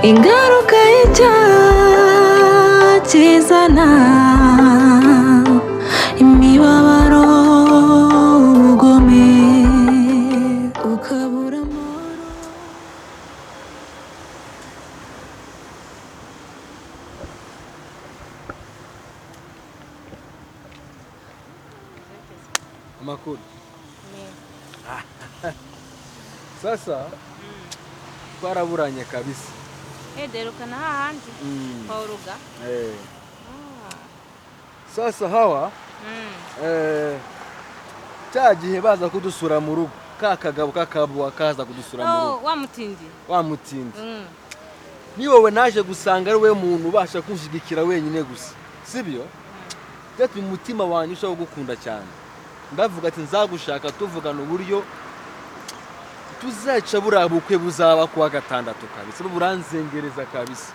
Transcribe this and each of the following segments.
Ingaruka y'icyaha kizana imibabaro, ubugome, ukabura amahoro. Amakuru. Sasa twaraburanye kabisa. Derukana hahandi kwa Uruga. Eh. Sasa hawa cya gihe baza kudusura mu rugo, ka kagabo kakabwa kaza kudusura mu rugo. Oh, wa mutindi. Wa mutindi. Ni wowe naje gusanga ari we muntu ubasha kunshigikira wenyine gusa, sibyo? Byatumye umutima wanjye ushobora kugukunda cyane. Ndavuga ati nzagushaka tuvugana uburyo tuzaca buriya bukwe buzaba kuwa gatandatu kabisa, buranzengereza kabisa.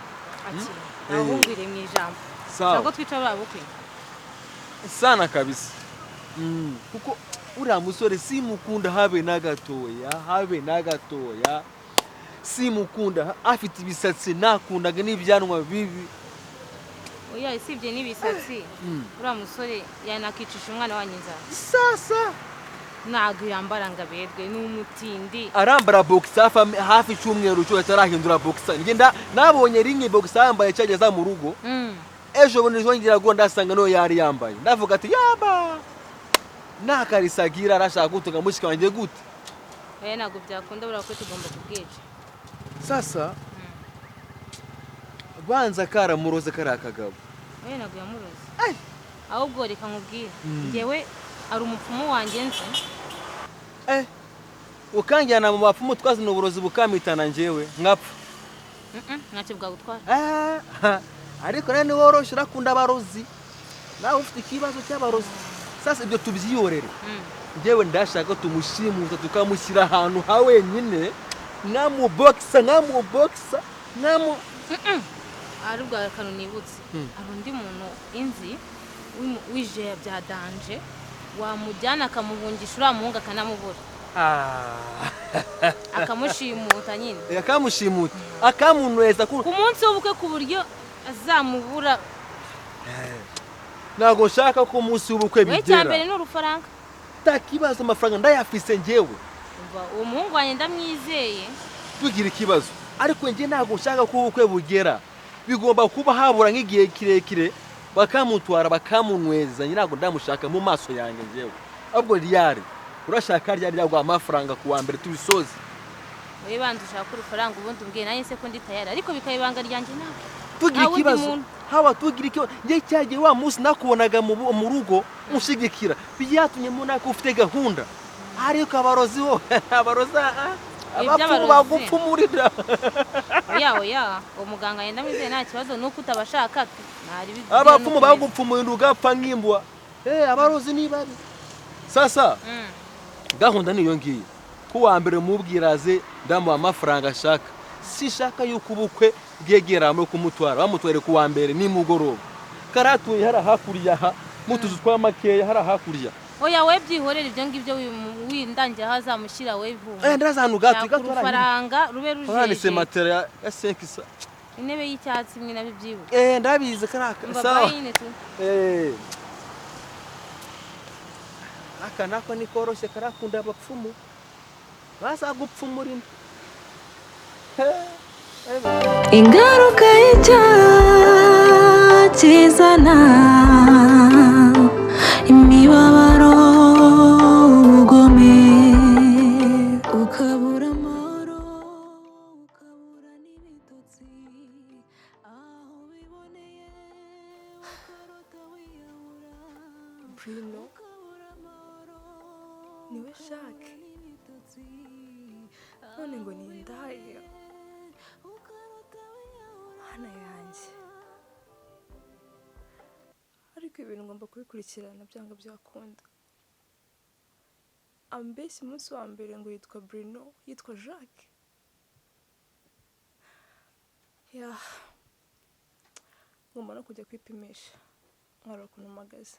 Ati ahubwire mu ijambo. Sawa. Ntabwo twica buriya bukwe. Sana kabisa. Kuko uriya musore simukunda habe na gatoya, habe na gatoya simukunda. Afite ibisatsi nakundaga n'ibyanwa bibi. Oya, isibye n'ibisatsi, uriya musore yanakicisha umwana wanyu inzara. Sasa Ntabwo yambara ngo aberwe, ni umutindi. Arambara boxer hafi icyumweru cyose atarahindura boxer. Ngenda nabonye rimwe boxer yambaye cyageza mu rugo. Ejo bundi nzongera guhura ndasanga niyo yari yambaye, ndavuga ati yaba nakarisagira arashaka gutunga mushiki wanjye gute? Oya, ntabwo byakunda, buriya bukwe tugomba kubwica. Sasa banza karamuroze kariya kagabo. Oya, ntabwo yamuroze. Ahubwo reka nkubwire, njyewe ari umupfumu wanjye nzi. Eh, ukanjyana mu bapfumu twazina uburozi bukamitana njyewe nkapfa. Ntacyo bwagutwara. Ah, ha, ariko nawe niworoshye urakunda abarozi, nawe ufite ikibazo cy'abarozi. Sasa ibyo tubyihorere. Njyewe ndashaka tumushimuta tukamushyira ahantu ha wenyine, nkamubokisa nkamubokisa nkamu Ari bwa kantu nibutse. Hari undi muntu inzi w'ijeya bya danje, wamujyana akamuhungisha uriya muhungu akanamubura. Akamushimuta nyine. Akamushimuta akamunweza ku munsi w'ubukwe, ku buryo azamubura. Ntabwo nshaka ko umunsi w'ubukwe We, icya mbere bigera. ni urufaranga. Takibazo, amafaranga ndayafise njyewe. Umva, uwo muhungu wanjye ndamwizeye. Tugira ikibazo, ariko njye ntabwo nshaka ko ubukwe bugera, bigomba kuba habura nk'igihe kirekire bakamutwara bakamunyweza. Njye ntabwo ndamushaka mu maso yanjye njyewe. Ahubwo ryari urashaka, ryari ryaguha amafaranga ku wa mbere tubisoze? Wowe banza ushaka urufaranga, ubundi umbwiye nanjye se ko ndi tayari, ariko bikaba ibanga ryanjye nawe. Tugira Nta wundi ikibazo. muntu. Haba tugira ikibazo, njye cyagiye wa munsi nakubonaga mu rugo unshyigikira, byatumye mbona ko ufite gahunda. Ariko abarozi bo, abarozi, abapfumu Iby'abarozi. bagupfumurira. Oya oya, uwo muganga yenda ndamwizeye, nta kibazo, nuko utabashaka ntari. Abapfumu bagupfumurira ugapfa nk'imbwa. Eh, abarozi ni babi. Sasa gahunda niyo ngiyo, ku wa mbere mubwiraze ndamuha amafaranga ashaka. Sishaka yuko ubukwe bwegera muri kumutwara, bamutware ku wa mbere nimugoroba. Karatuye hariya hakurya, aha mutuzu twa makeya hariya hakurya. Oya, we byihorere ibyo ngibyo, windangira aho azamushyira we vuba. Eh, ndaza ahantu gato Shaka gato. urufaranga rube Haranitse rujeje. matera ya 5 sa. Intebe y'icyatsi imwe nabyo byibuka. Eh, ndabizi karaka. Umva. Sawa. Bayi nyine tu. Eh, aka nako ni koroshye, karakunda abapfumu, bazagupfumura inda. Ingaruka y'icyaha kizana imibabaro, ubugome, ukabura amahoro, ukabura n'ibitotsi, aho biboneye ukarota wiyahura. Bruno Ukabura amahoro, niwe Jacques, n'ibitotsi, none ngo ni indaya. Ukarota wiyahura. Mana yanjye, ariko ibintu ngomba kubikurikirana byanga byakunda. Ambeshya umunsi wa mbere ngo yitwa Bruno, yitwa Jacques. Ya, ngomba no kujya kwipimisha nkareba ukuntu mpagaze,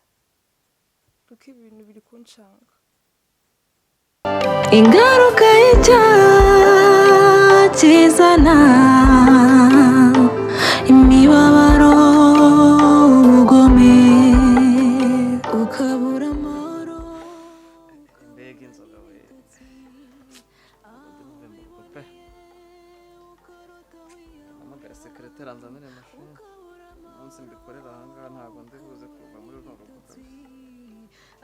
kuko ibintu biri kuncanga. Ingaruka y'icyaha kizana. Mpamagare sekereteri anzanire mashini. Umunsi mbikorera ahangaha ntabwo ndi buze kuva muri runo rugo kabisa.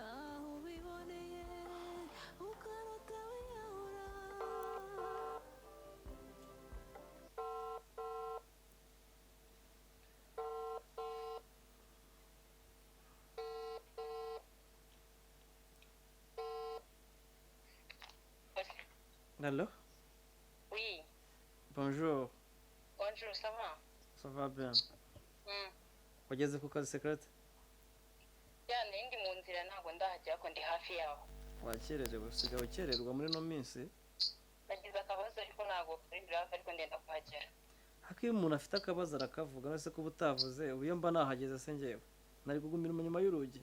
Aho ubiboneye ukarota wiyahura. Allo? Oui, Bonjour. Bonjour, ça va? Ça va bien. Mm. Wageze ku kazi, sekerete? Ya, nari ndi mu nzira, ntabwo ndahagera ariko ndi hafi yaho. Wakererewe, usigaye ukererwa muri ino minsi. Nagize akabazo ariko ntabwo kuri grave, ariko ndenda kuhagera. Ariko iyo umuntu afite akabazo arakavuga, none se kuba utavuze, ubu iyo mba nahageze se njyewe nari kugumira inyuma y'urugi?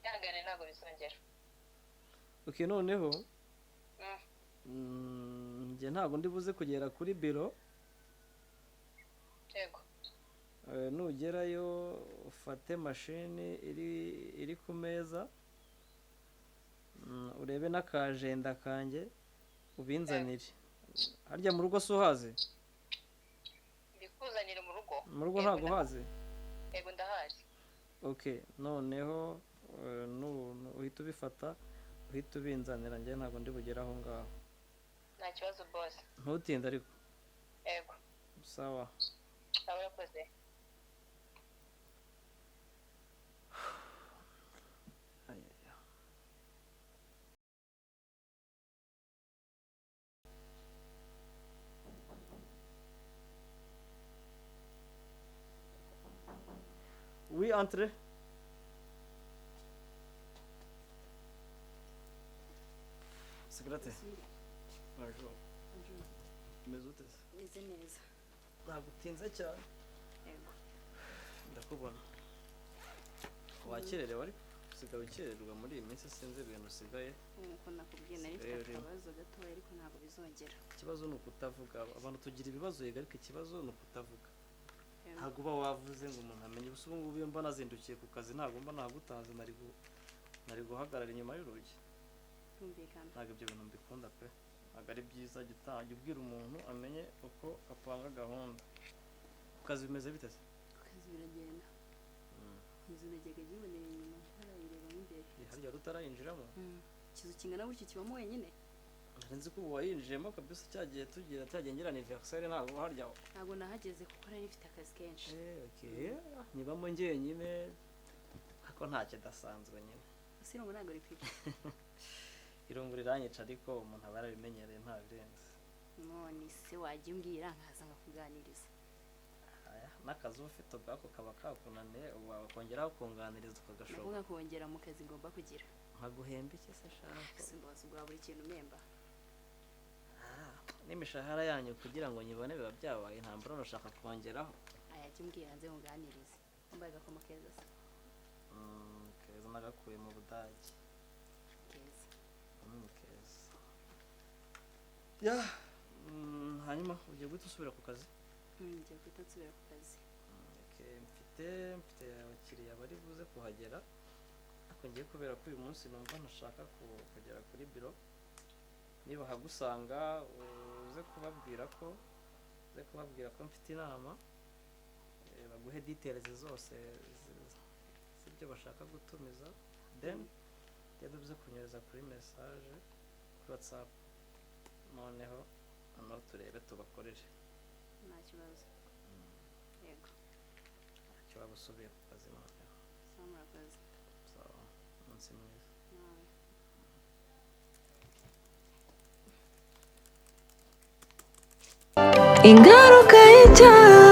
Ihangane, ntabwo bizongera. Okay, noneho njye ntabwo ndi buze kugera kuri biro. Yego. Nugerayo ufate mashini iri ku meza, urebe n'akajenda kanjye ubinzanire. Harya mu rugo si uhazi? Mbikuzanire mu rugo? Mu rugo Yego, ntabwo uhazi? Yego, ndahazi. Okay, noneho uhita ubifata uhita ubinzanira, njye ntabwo ndi bugere aho ngaho. Nta kibazo, boss. Ntutinde ariko. Yego. Sawa. Sawa, urakoze. Ay, ay, ay. Oui, entrez. Secrétaire. Bonjour. Umeze ute se? Meze neza. Ntabwo utinze cyane. Yego. Ndakubona. Wakererewe ariko usigaye ukererwa muri iyi minsi, sinzi ibintu usigaye. Nk'uko nakubwiye, nari mfite Sigaye urimo. akabazo gatoya ariko ntabwo bizongera. Ikibazo ni ukutavuga. Abantu tugira ibibazo yego, ariko ikibazo ni ukutavuga. Yego. Ntabwo uba wavuze ngo umuntu amenye. Ubu ngubu iyo mba nazindukiye ku kazi ntabwo mba nagutanze, nari guhagarara inyuma y'urugi. Byumvikana. Ntabwo ibyo bintu mbikunda pe, ntabwo ari byiza. Jya jya ubwira umuntu amenye uko apanga gahunda. Ku kazi bimeze bite se? Ku kazi biragenda. Inzu najyaga nyibonera inyuma ntarayirebamo imbere. Harya wari utarayinjiramo? Ikizu kingana gutyo kibamo wenyine? Nari nzi ko ubu wayinjiyemo kabisa, cyagiye tugira cyagiye ngira anniversaire, ntabwo harya. Ntabwo nahageze kuko nari mfite akazi kenshi. Okay. Nyibamo njyenyine ariko nta kidasanzwe nyine. Ese irungu ntabwo rikwica? Irungu riranyica ariko umuntu aba yarabimenyereye, nta birenze. None se wajya umbwira nkaza nkakuganiriza? Aya, n'akazi uba ufite ubwako kaba kakunaniye, ubu wakongeraho kunganiriza ukagashobora. Ndavuga kongera mu kazi ngomba kugira. Nkaguhemba iki se shaka? Simbaza ubwa buri kintu mpemba. N'imishahara yanyu kugira ngo nyibone biba byabaye intambara, urashaka kongeraho. Aya, jya umbwira nze nkuganirize. Wambaye agakomo keza se. Keza, nagakuye mu Budage. Keza. Keza ya. Hanyuma ugiye guhita usubira ku kazi? Ngiye guhita nsubira ku kazi. Okay, mfite abakiriya bari buze kuhagera, ariko ngiye kubera ko uyu munsi numva ntashaka kugera kuri biro. Niba hagusanga uze kubabwira ko mfite inama, baguhe details zose z'ibyo bashaka gutumiza, then uze kunyohereza kuri message kuri WhatsApp, noneho turebe tubakorere. Nta kibazo, yego. Ntacyo, waba usubiye ku kazi noneho. Sawa, murakoze. Sawa, umunsi mwiza. Nawe. Ingaruka y'icyaha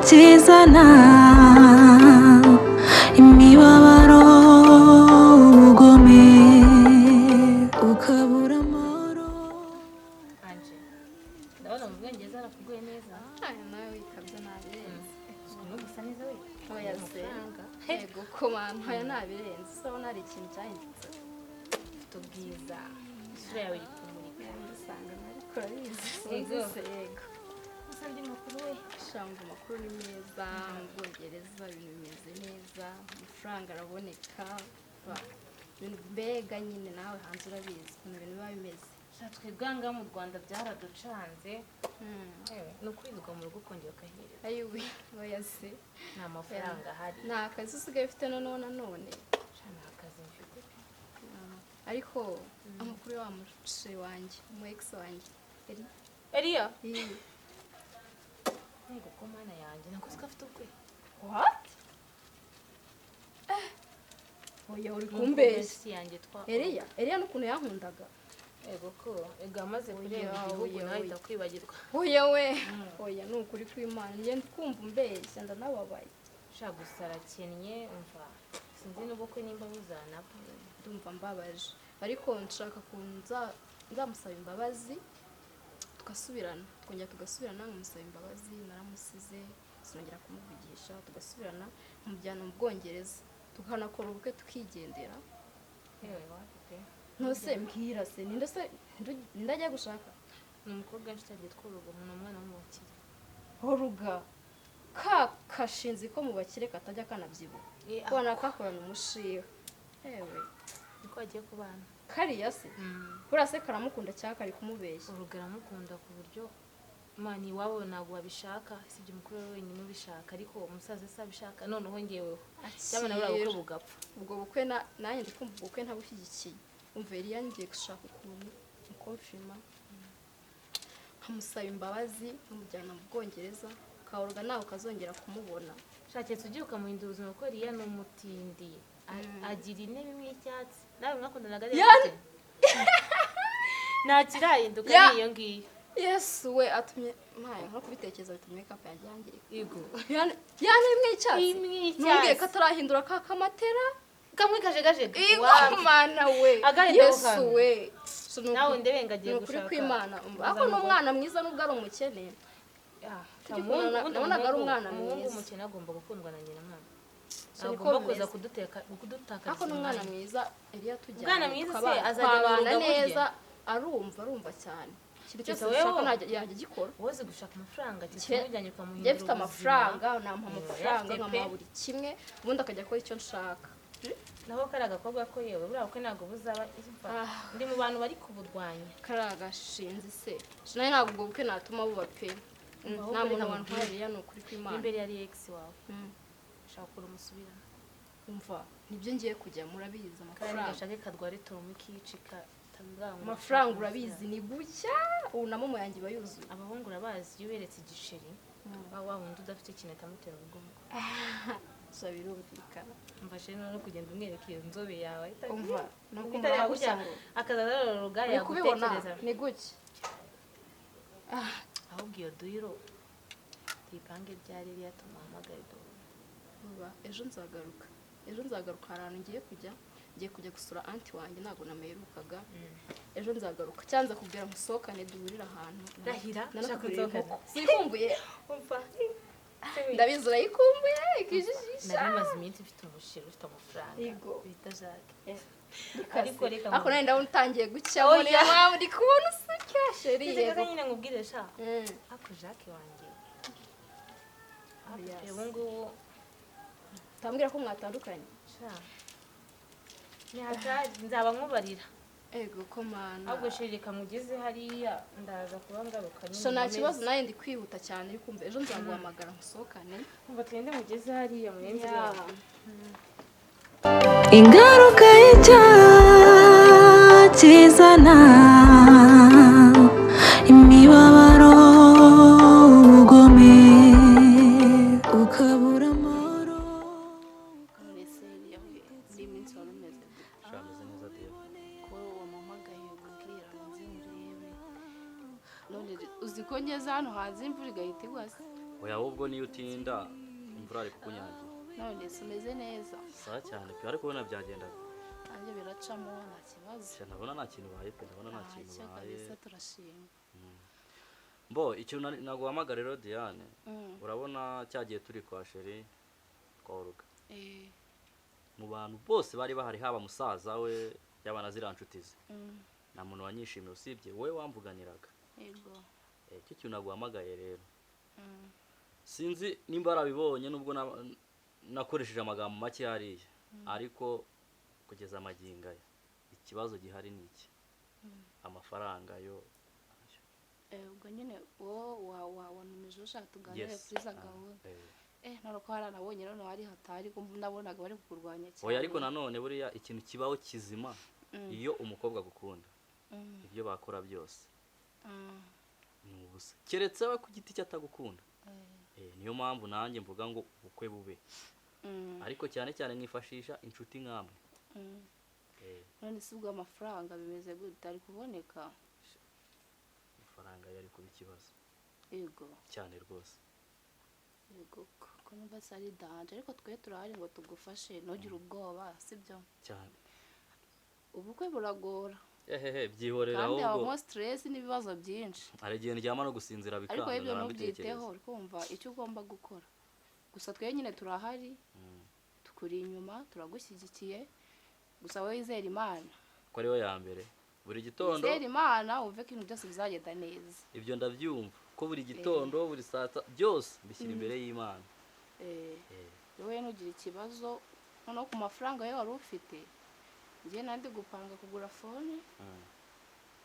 kizana imibabaro, ubugome, ukabura amahoro. Anje, ndabona mu Bwongereza harakuguye neza. Aya nawe wikabya, nabirenze. No gusa neza we. Oya se. Amafaranga. Yego ko mama, oya nabirenze. Se ubona hari ikintu cyahindutse? Ufite ubwiza, isura yawe iri kumurika. Usanga ariko urabizi. Yego. Sinzi se, yego. Gusa andi makuru we? Shamva, amakuru ni meza mu Bwongereza, ibintu bimeze neza, amafaranga araboneka, ibintu mbega nyine nawe hanze urabizi ukuntu ibintu biba bimeze. Sha, twebwe aha ngaha mu Rwanda byaraducanze. Yewe, Ni ukwirirwa mu rugo ukongera ukahirirwa. Ayiwe, oya se. Nta mafaranga ahari. Nta kazi usigaye ufite noneho nanone? Sha, nta kazi mfite pe. Ariko amakuru ya wa mushere wanjye, umu ex wanjye Eri? Eliya? Ii. Ntego ko mana yanjye, ntabwo uzi ko afite ubukwe? What? Oya, uri kumbeshya. Inshuti yanjye twa Eliya, Eliya n'ukuntu yankundaga. Ego ko ego amaze Oya, kurenga igihugu, oya, nawe oya. ahita kwibagirwa. Oya we, oya, ni ukuri kw'Imana, njye kumva umbeshya ndanababaye. Sha, gusa arakennye, umva, sinzi n'ubukwe nimba buzanaba. Ndumva mbabaje, ariko nshaka ukuntu nzamusaba imbabazi tugasubirana, twongera tugasubirana, nkamusaba imbabazi, naramusize sinongera kumuvugisha, tugasubirana, nkamujyana mu Bwongereza, tukanakora ubukwe, tukigendera. Yewe, wapi pe. Ntose mbwira se, ninde se, ninde agiye gushaka? Ni umukobwa w'inshuti yanjye tworoga, ni umwana w'umukire. Horuga ka kashinzi ko mu bakire katajya kanabyibuha. Kubona kakorana umushiha, yewe. Niko agiye kubana. Kariya se, buriya se karamukunda cyangwa kari kumubeshya? Urugo aramukunda ku buryo mani iwabo ntabwo babishaka, sibyo umukuru we wenyine ubishaka, ariko umusaza se abishaka, noneho ngeweho cyangwa nawe buriya bukwe bugapfa. Ubwo bukwe nanjye ndi kumva ubukwe ntabushyigikiye. Umva, Eliya, ngiye gushaka ukuntu mukomfirima, nkamusaba imbabazi, nkamujyana mu Bwongereza, karuga nawe ukazongera kumubona. Shaketse ugiye ukamuhindura ubuzima, kuko Eliya ni umutindi. Agira intebe imwe y'icyatsi, nawe mwakundanaga ari nta kirahinduka. Ni iyo ngiyo. Yesu we, atumye mpaye nko kubitekereza bituma make yanjye yangirika. Yego. Ya ntebe imwe y'icyatsi? Imwe y'icyatsi. Ntumbwiye ko atarahindura ka kamatera? Kamwe kajegajega. Igo. Wapi. Mana we! Agahinda Yesu ako we! So, ni Nawe ndebe ngagiye ni ukuri gushaka. kw'Imana, umva, ariko ni umwana mwiza nubwo ari umukene. Umuhungu, ubundi Nabonaga ari umwana umuhungu mwiza. w'umukene agomba gukundwa na nyina mwana. So, niko Agomba kuza bimeze. kuduteka, kudutakariza Ariko ni umwana umwanya. mwiza Eliya, tujyana Umwana mwiza se azajya twabana mu rugo burya? neza, arumva cyane, ikintu cyose Keretse ushaka wewe. yajya agikora. Wowe uzi gushaka amafaranga, keretse umujyanye ukamuhindura Njye mfite ubuzima. amafaranga, namuha amafaranga, Uyafite pe. nkamuha buri kimwe, ubundi akajya akora icyo nshaka. Naho kariya gakobwa ko, yewe, buriya bukwe ntabwo buzaba. Ah. Ndi mu bantu bari kuburwanya. Kariya gashinzi se, nawe ntabwo ubwo bukwe natuma buba pe. Ahubwo Nta muntu reka wantwara nkubwire. Eliya, ni ukuri kw'Imana. Imbere yari ex wawe, ushaka ukuntu musubirana. Umva, nibyo ngiye kujya, murabizi, Kandi amafaranga. gashake karware toromu kicika. Amafaranga urabizi ni gucya, ubu na momo yanjye iba yuzuye. Abahungu urabazi, iyo uberetse igiceri wa wundi udafite ikintu atamutera umugongo. Gusa birumvikana. Mfashe no kugenda umwereka iyo nzobe yawe ahita Umva, ni Uko ukumva itareba gutya gutya ngo akazaza aroroga uri kubibona. yagutekereza. Ni gutya. Ahubwo iyo duyiro tuyipange ryari? Iriya tumuhamagare duhure. Vuba, ejo nzagaruka, ejo nzagaruka, hari ahantu ngiye kujya, ngiye kujya gusura aunty wanjye, ntabwo namuherukaga. Ejo nzagaruka cyangwa nzakubwira musohokane, duhurire ahantu. Rahira, Nanakugurira shaka inkoko sikumbuye. Umva. Ndabizi urayikumbuye ikijijisha. Nari maze iminsi mfite umushinga ufite amafaranga Yego. bita Jacques. Ariko Ariko reka ariko nawe ndabona utangiye gucya. Oya. Niyo mpamvu ndi kubona useka, chérie. Reka Yego. nyine nkubwire sha, ako Jacques wanjye Yes. ubu ngubu. Utambwira ko mwatandukanye? Sha, ni hatari, nzaba nkubarira. Ego ko mana. Ahubwo chérie, reka mugeze hariya, ndaza kuba ngaruka nyine. Sha, nta nkomeze. kibazo, nawe ndi kwihuta cyane, uri kumva, ejo nzaguhamagara musohokane. Umva, tugende mugeze hariya murenze. Yeah. Ingaruka y'icyaha kizana imibabaro, ubugome, ukabura amahoro. Mbese muri iyi minsi wari umeze gute? Sha, ameze neza, Dieu. Ko wampamagaye ubwira ngo nze nkurebe, none uzi ko ngeze hano hanze imvura igahita igwa se? Oya, ahubwo niyo utinda imvura ari kukunyagira. None se umeze neza? Sawa cyane pe, ariko ubona byagendaga. Nanjye biracamo, nta kibazo. Sha, ndabona nta kintu ubaye pe, ndabona nta kintu Ntacyo ubaye. kabisa, turashima. Mbo ikintu naguhamagara rero, Diane, urabona cyagiye turi kwa chéri kwa Oruga, mu bantu bose bari bahari, haba musaza we, yaba na ziriya nshuti ze, nta muntu wanyishimiye usibye wowe wamvuganiraga. Yego. Icyo kintu naguhamagaye rero, sinzi nimba warabibonye, nubwo nakoresheje amagambo make hariya, ariko kugeza amagingo aya ikibazo gihari ni iki: amafaranga yo Ubwo nyine wowe wa ejo shaka tuganire Yes. kuri za Ah, gahunda. eh. None ko hari nabonye noneho hari hatari ko nabonaga bari kukurwanya cyane. Oya, ariko nanone buriya ikintu kibaho kizima, iyo umukobwa agukunda, ibyo bakora byose ni ubusa, keretse we ku giti cye atagukunda. Niyo mpamvu nanjye mvuga ngo ubukwe bube, ariko cyane cyane nkifashisha inshuti nkamwe. None si ubwo amafaranga bimeze gute, ari kuboneka? Amafaranga yari kuba ikibazo. Yego. Cyane rwose. Yego, ko numva se ari danger, ariko twe turahari ngo tugufashe, ntugire ubwoba, sibyo? Cyane. Ubukwe buragora. Ehehe, byihorera. Kandi Ahubwo habamo stress n'ibibazo byinshi. Hari igihe ndyama no gusinzira Ariko bikanga, ibyo nkarambitekereza. ntubyiteho, uri kumva icyo ugomba gukora gusa. Twe nyine turahari, tukuri inyuma, turagushyigikiye, gusa wowe wizere Imana. Ko ariyo ya mbere buri gitondo. Wizere Imana, wumve ko ibintu byose bizagenda neza. Ibyo ndabyumva ko buri gitondo, buri saa byose mbishyira imbere y'Imana. Wowe ntugire ikibazo. Noneho ku mafaranga yo wari ufite, njye nandi gupanga kugura phone.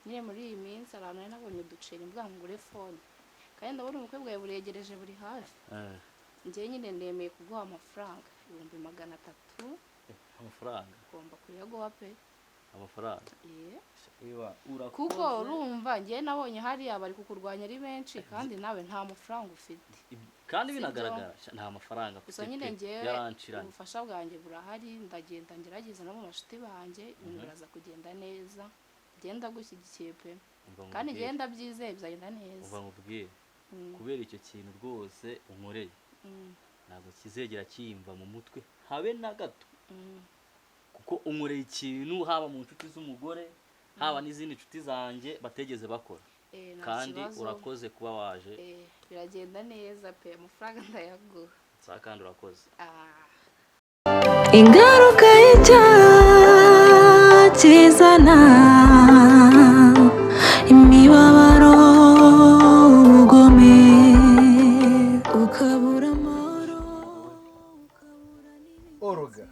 Nyine muri iyi minsi hari ahantu nari nabonye uduceri, mvuga ngo ngure phone, kandi ndabona ubukwe bwawe buregereje, buri hafi. Njye nyine nemeye kuguha amafaranga 300,000. Amafaranga? Ugomba kuyaguha pe. Amafaranga? Eh. Iba urakoze. Kuko urumva njye nabonye hariya bari kukurwanya ari benshi, kandi nawe nta mafaranga ufite. Kandi Sibyo? binagaragara sha, nta mafaranga Gusa mfite nyine pe, njyewe yaranshiranye. ubufasha bwanjye burahari, ndagenda ngerageza no mu bashuti banjye, ibintu biraza kugenda neza. Ngenda gushyigikiye pe. Umva Kandi nkubwire. ngenda byizeye bizagenda neza. Umva nkubwire, kubera icyo kintu rwose unkoreye, ntabwo kizegera kiyimva mu mutwe habe na gato, kuko unkoreye ikintu haba mu nshuti z'umugore, haba n'izindi nshuti zanjye bategeze bakora. Nta Kandi kibazo. urakoze kuba waje. Biragenda neza pe, amafaranga ndayaguha. Sa kandi urakoze. Ah. Ingaruka y'icyaha kizana imibabaro, ubugome, ukabura amahoro, ukabura n'ibitotsi. Oroga,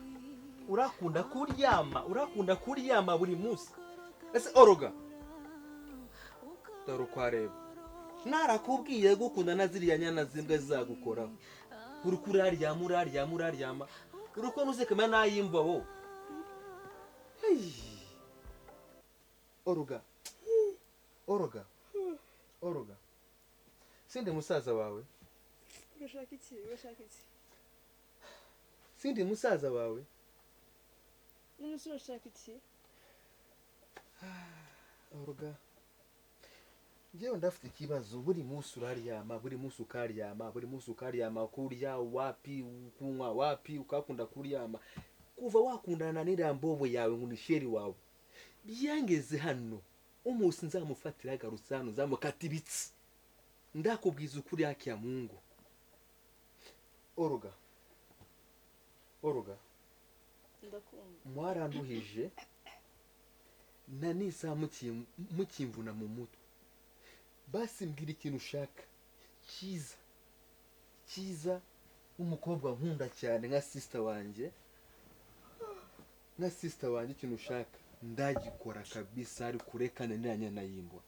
urakunda kuryama, urakunda kuryama buri munsi. Ese Oroga, dore uko areba, narakubwiye gukunda na ziriya nyana z'imbwa zizagukoraho. Uri kuraryama, uraryama, uraryama, uri kubona uzekama n'ay'imbwa wowe. Hey. Oroga, Oroga, Oroga, sindi musaza wawe? Urashaka iki? Urashaka iki? Sindi musaza wawe? None se urashaka iki? Oroga, njyewe ndafite ikibazo. Buri munsi uraryama, buri munsi ukaryama, buri munsi ukaryama. Kurya wapi, kunywa wapi, ukakunda kuryama. Kuva wakundana n'iriya mbobo yawe ngo ni chéri wawe, byangeze hano. Umunsi nzamufatira agarutse hano, nzamukata ibitsi, ndakubwiza ukuri, haki ya Mungu. Oroga, Oroga. Ndakumva. Mwaranduhije na n'isaha mukimvuna mu mutwe. Basi mbwira ikintu ushaka cyiza cyiza, w'umukobwa nkunda cyane nka sister wanjye, nka sister wanjye. Ikintu ushaka ndagikora kabisa, ariko urekane n'iriya nyana y'imbwa.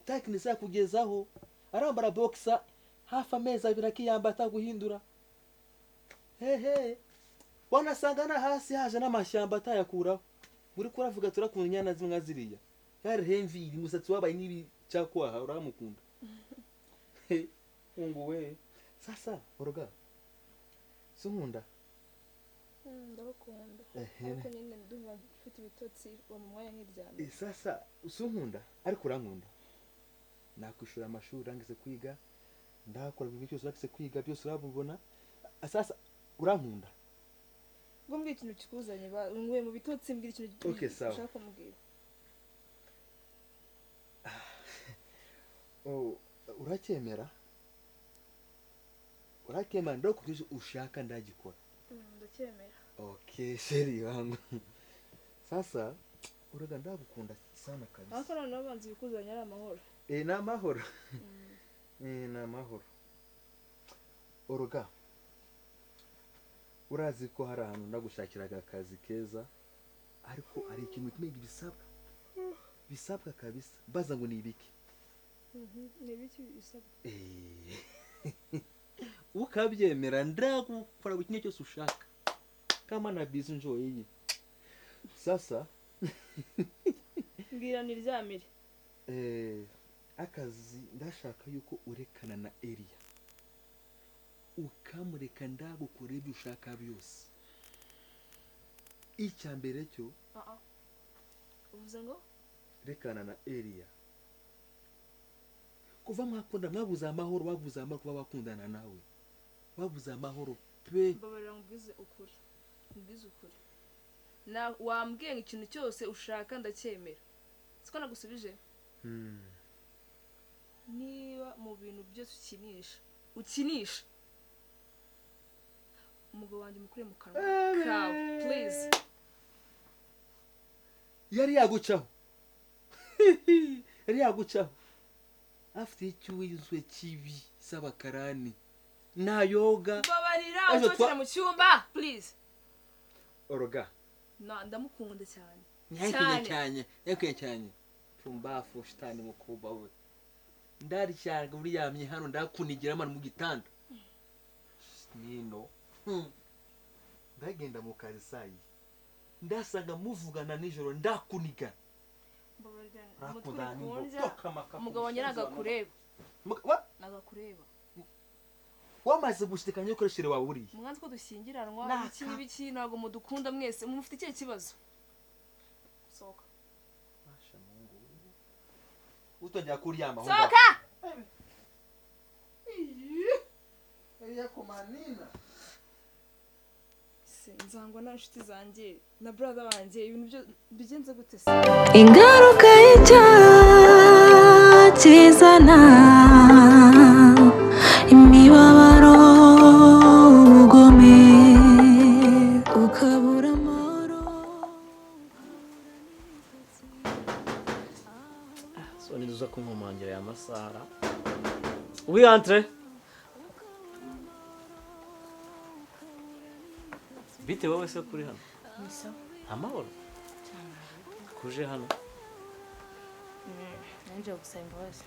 Takinisa kugezaho arambara boxer hafi amezi 2 akiyamba ataguhindura. Hehe, wanasanga na hasi haje n'amashyamba atayakuraho. Uri kuravuga turakunda inyana zimwe nka ziriya yari hemviri, umusatsi wabaye nk'ibi cyakwaha, uramukunda. He, mungu we! Sasa Oroga, sinkunda? Ndabakunda. Ehe. Ariko nyine ndumva mfite ibitotsi, uwo mu mwanya nkiryamye. Sasa usinkunda, ariko urankunda. Nakwishura amashuri urangize kwiga, ndakora ibintu byose urangize kwiga, byose urabibona. Sasa urankunda? Ubwo mbwira ikintu kikuzanye, nguye mu bitotsi, mbwira ikintu Okay, sawa. ushaka kumbwira. Oh, uracyemera, uracyemera? Ndakubwira ushaka ndagikora. Ndacyemera. Okay, chérie wangu, sasa uraga ndagukunda sana kabisa. Ariko noneho banza ibikuzanye ari amahoro? Ni amahoro. Ni amahoro. Oroga, urazi ko hari ahantu ndagushakiraga akazi keza, ariko hari ikintu kimwe bisabwa, bisabwa kabisa. Mbaza ngo ni ibiki? Ni ibiki bisabwa? Eh, Ukabyemera ndagukora buri kimwe cyose ushaka. Kama na bizu njoyeye. Sasa Mbwira niryamire. Akazi ndashaka yuko urekana na Eliya. Ukamureka ndagukora ibyo ushaka byose. Icya mbere cyo Uvuze ngo rekana na Eliya. Kuva mwakunda mwabuze amahoro, wabuze amahoro kuba bakundana nawe. Wabuze amahoro pe. Mbabarira nkubwize ukuri. Nkubwize ukuri. Na wambwiye ngo ikintu cyose ushaka ndacyemera. Siko nagusubije? Niba mu bintu byose ukinisha umugabo wanjye mukure mu kanwa kawe, please. Yari yagucaho, yari yagucaho, afite icyuwizwe kibi z'abakarani nayoga. Mbabarira Ejo usohokere mu cyumba, please. Oroga. Na ndamukunda cyane. Nyakinye cyane, nyakinye cyane, pumbafu shitani mukubwa we. Ndaryanga uryamye hano, ndakunigira amano mu gitanda nino. Ndagenda mu kazi sayi ndasanga muvugana nijoro, ndakuniga. Mbabarira, umutwe Rakundana uri n'imbogo. kundya. Toka makapu. Umugabo wanjye ntabwo akureba. Wa- Ntabwo akureba. Wamaze gushidikanya ko chéri wawe uriye. Mwanzi ko dushyingiranwa. Naka. Ibiki n'ibiki, ntabwo mudukunda mwese. Mufite ikihe kibazo? Sohoka. Masha Mungu. Utongera kuryama aho ngaho. Sohoka. Yako manina. Se nzangwa na inshuti zanjye na brother wanjye, ibintu byo bigenze gute se? Ingaruka y'icyaha kizana imibabaro, ubugome, ukabura amahoro. So nizo kunkomangira aya masaha. Oui, entre. Bite wowe se kuri hano? Ni sawa. Amahoro. Kuje hano. Nanjye gusaba imbabazi.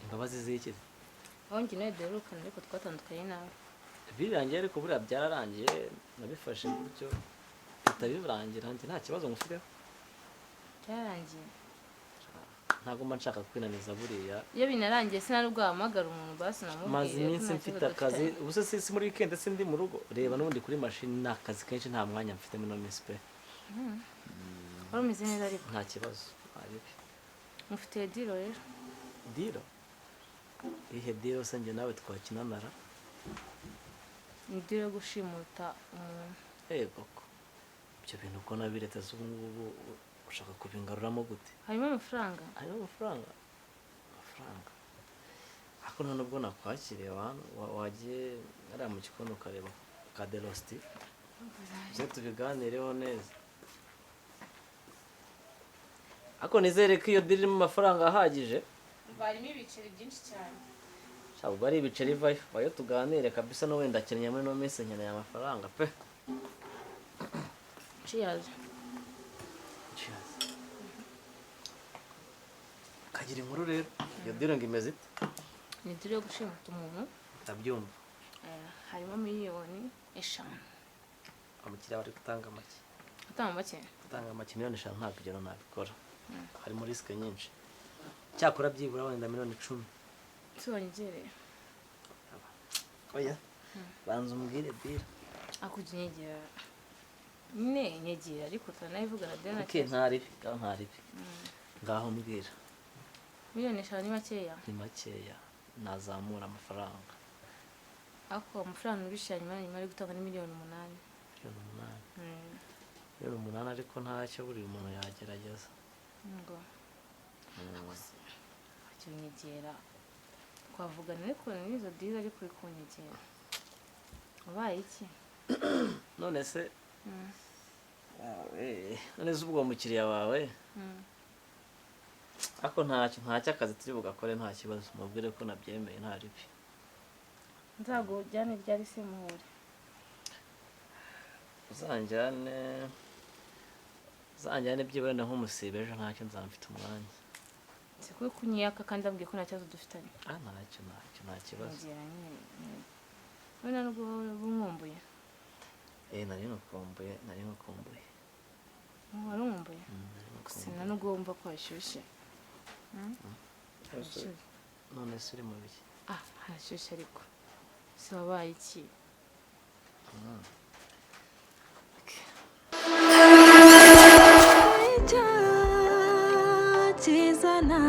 Imbabazi z'iki? Aho njye nawe duherukana, ariko twatandukanye nawe. Birangiye, ariko buriya byararangiye, nabifashe gutyo bihita birangira, njye nta kibazo ngufiteho. Byararangiye. Ntabwo mba nshaka kwinaniza buriya. Iyo binarangiye sinari bwahamagara umuntu basi namubwire Maze ko iminsi nta mfite kibazo akazi. dufitanye. Ubu se si muri weekend sindi mu rugo, reba n'ubundi kuri mashini ni akazi kenshi, nta mwanya mfite muri ino minsi pe. Wari umeze neza ariko? Nta kibazo, nta bibi. Mufitiye deal rero. Deal? Ihe deal se njye nawe twakinanara? Ni deal yo gushimuta umuntu. Yego ko ibyo bintu uko nabiretse se, ubu ngubu ushaka kubingaruramo gute? Harimo amafaranga. Harimo amafaranga, amafaranga, ariko nta nubwo nakwakiriye wagiye hariya mu gikoni ukareba ka derositi, tuze tubiganireho neza. Ariko nizere ko iyo deal irimo amafaranga ahagije. Barimo ibiceri byinshi cyane. Ntabwo ari ibiceri, vayo vayo tuganire kabisa. No wenda akennye muri ino minsi, nkeneye amafaranga pe. Cheers. Cheers. Kagira inkuru rero, iyo deal ngo imeze ite? Ni deal yo gushimuta umuntu. Ndabyumva. Harimo miliyoni 5. Abakiriya bari gutanga make. Gutanga make? Gutanga make, miliyoni 5 ntabwo ibyo nabikora, harimo risque nyinshi. Cyakora byibura wenda miliyoni 10. Tubongereye. Oya, banza umbwire deal. Akujya unyegera nyine, nyegera, ariko turanabivugana deal nta Ok. kibazo. Ntaribi ngaho, ntaribi ngaho, mbwira. Miliyoni 5 ni makeya. Ni makeya, nazamura amafaranga. Ariko amafaranga ubishyira nyuma nyuma ari gutanga ni miliyoni 8. Miliyoni 8? Miliyoni 8, ariko ntacyo, buri muntu yagerageza. Ngo wajya unyegera twavugana, ariko n'izo deal, ariko uri kunyegera wabaye iki? None se none se ubwo mukiriya wawe? Ariko ntacyo, ntacyo, akazi turi bugakore, nta kibazo. Mubwire ko nabyemeye, nta ribi. Nzagujyane ryari se muhure? Uzanjyane byibura na nk'umusibe ejo, ntacyo, nzaba mfite umwanya. Si kuri kunyiyaka kandi ambwiye ko nta kibazo dufitanye. Ah, ntacyo, ntacyo, nta kibazo. Nyegera nyine. Wenda nubwo waba unkumbuye. Nari nkukumbuye, nari nkukumbuye. Wari unkumbuye? Gusa nta nubwo wumva ko hashyushye. Harashyushye. None se uri mu biki? Ah, harashyushye ariko si wabaye iki? Icyakizana.